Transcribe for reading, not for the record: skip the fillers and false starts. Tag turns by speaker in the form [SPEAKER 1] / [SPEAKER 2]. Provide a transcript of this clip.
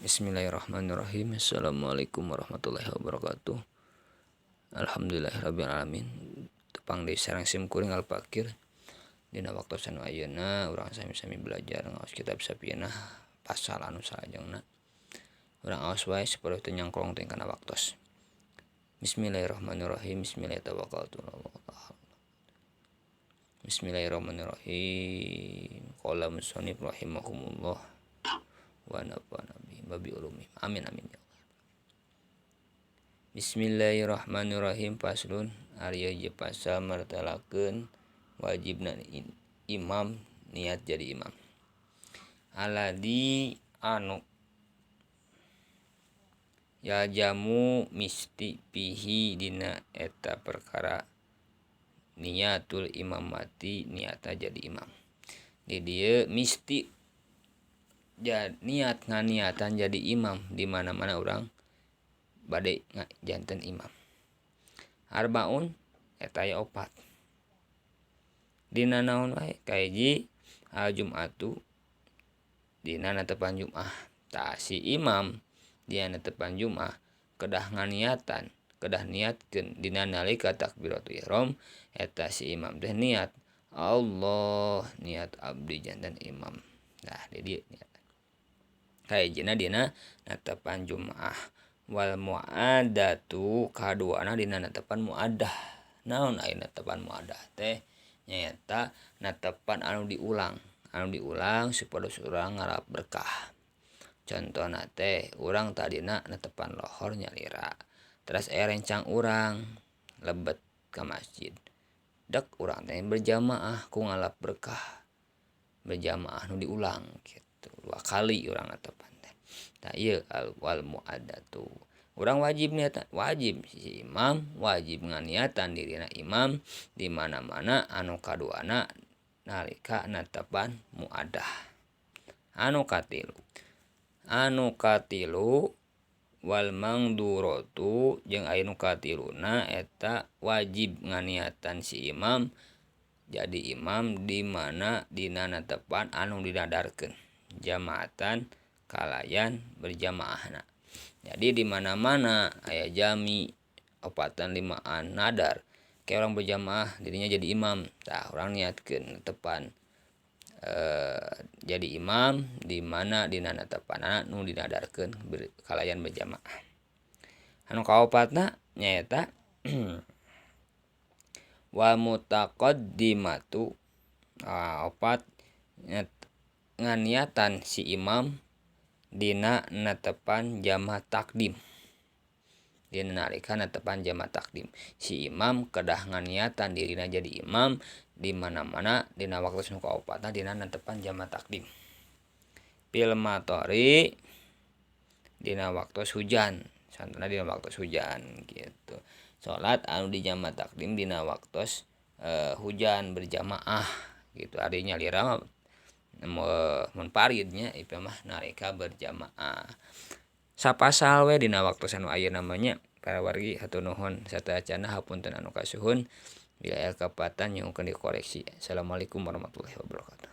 [SPEAKER 1] Bismillahirrahmanirrahim. Assalamualaikum warahmatullahi wabarakatuh. Alhamdulillahirabbil alamin. Tepang deui sareng sim kuring Al-Fakir. Dina waktos anu ayeuna urang sami-sami belajar ngaos kitab Safinah pasal anu salajengna. Urang aos wae supaya teu nyangklong teh kana waktos. Bismillahirrahmanirrahim. Bismillahirrahmanirrahim. Bismillahirrahmanirrahim. Qala musannif rahimahumullah wa nafa'ana bihi wa bi ulumihim. Amin amin ya Allah. Bismillahirrahmanirrahim. Faslun ari ieu pasal martelakeun wajibna imam niat jadi imam. Aladi anu yalzamu misti fihi dina eta perkara niatul imamati niatna jadi imam. Di dieu misti niat nganiatan jadi imam di mana-mana urang bade janten imam. Arbaun eta aya opat. Dina naon wae? Kahiji al jum'atu dina netepan Jum'ah. Tah si imam dina netepan Jum'ah kedah nganiatan, kedah niatkeun dina nalika takbiratul ihram eta si imam teh niat Allah niat abdi janten imam. Nah di dieu niat. Kahijina dina netepan Jum'ah. Wal mu'adatu kaduana dina netepan mu'adah. Naon aya netepan mu'adah teh? Nyaeta netepan anu diulang. Anu diulang supados urang ngarap berkah. Contona teh urang tadina netepan lohor nyalira. Teras aya rencang urang lebet ka masjid. Dek urang teh berjamaah ku ngalap berkah. Berjamaah nu diulang gitu. Dua kali urang netepan teh. Tah ieu wal mu'adatu. Urang wajib niatan, wajib si imam wajib nganiatan dirina imam di mana-mana anu kaduana nalika netepan mu'adah. Anu katilu. Anu katilu wal mangduratu jeung aya nu katiluna eta wajib nganiatan si imam jadi imam di mana dina netepan anu dinadarkeun jamaatan kalayan berjamaahna. Jadi di mana-mana aya jami opatan limaan nadar kayak orang berjamaah dirinya jadi imam. Tah urang niatkeun netepan jadi imam di mana dina netepanana nu dinadarkeun kalayan berjamaah. Anu kaopatna nyaeta wa mutaqaddimatu opat nganiatan si imam dina netepan jama takdim. Dina nalika netepan jama takdim si imam kedah nganiatan dirina jadi imam di mana-mana dina waktu nu kaopatna dina netepan jama takdim. Fil matori dina waktu hujan, santana dina waktu hujan gitu. Salat anu di jama takdim dina waktu hujan berjamaah gitu. Ari nyalira mah mun paridnya ieu mah nalika berjamaah. Sapasal we dina waktu anu ayeuna mah nya. Para wargi hatur nuhun sateuacanna hapunten anu kasuhun. Bila aya kalepatan nyuhunkeun dikoreksi. Assalamualaikum warahmatullahi wabarakatuh.